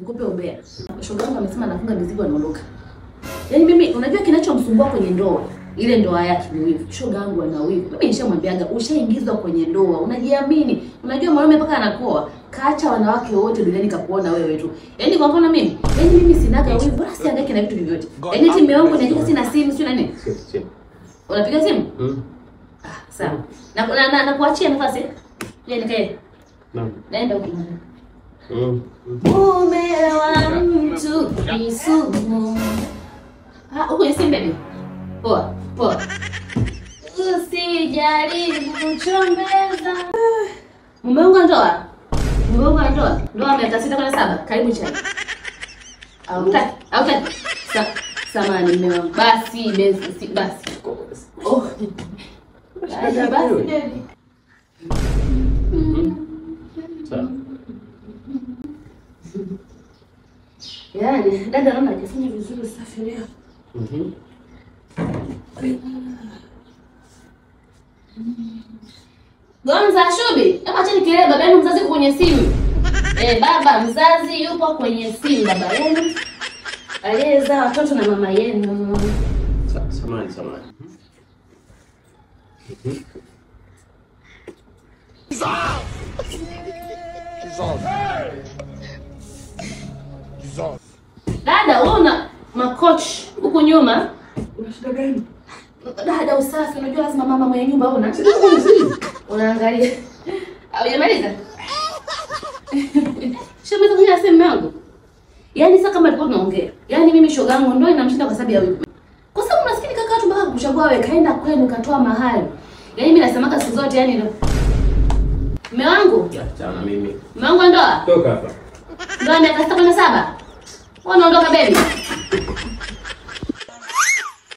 Nikupe umbea. Shoga yangu amesema anafunga mizigo anaondoka. Yaani mimi unajua kinachomsumbua kwenye ndoa, ile ndoa yake ni wivu. Shoga yangu ana wivu. Mimi nishamwambiaga ushaingizwa kwenye ndoa, unajiamini. Unajua mwanaume mpaka anakoa, kaacha wanawake wote duniani kakuona wewe tu. Yaani kwa mfano mimi, yaani mimi sinaga wivu, wala sihangaiki na vitu vyovyote. Yaani eti mume wangu niandika sina simu, sio na nini? Simu. Unapiga simu? Ah, sawa. Na kuachia nafasi. Yeye nikae. Naam. Naenda huko. Mume wa mtu ni sumu. Ah, huko ni simu baby. Poa, poa. Usijaribu kuchombeza. Mume wangu ndoa. Mume wangu ndoa. Ndoa miaka 6 kwenda 7. Karibu chai. Hautaki. Hautaki. Samahani mume wangu. Basi, basi, basi. Oh. Basi baby. Sawa. Yaani dada naona hajafanya vizuri usafi leo. Gonza Shubi, hebu acheni kelele, baba yenu mzazi yuko kwenye simu. Baba mzazi yupo kwenye simu, baba yenu aliyezaa watoto na mama yenu. Samahani, samahani. Dada, wewe una makochi huku nyuma. Una shida gani? Dada, usafi unajua lazima mama mwenye nyumba una. Unaangalia. Hujamaliza? Shomeza kwenye simu yangu. Yaani sasa kama tulikuwa tunaongea. Yaani mimi shoga yangu ndio inamshinda kwa sababu ya wivu. Kwa sababu maskini kaka watu mpaka kukuchagua wewe kaenda kwenu katoa mahali. Yaani mimi nasemaka siku zote yani ndio. Mume wangu? Achana mimi. Mume wangu ndoa? Toka hapa. Ndoa miaka 6 kwenda 7. Wewe unaondoka baby.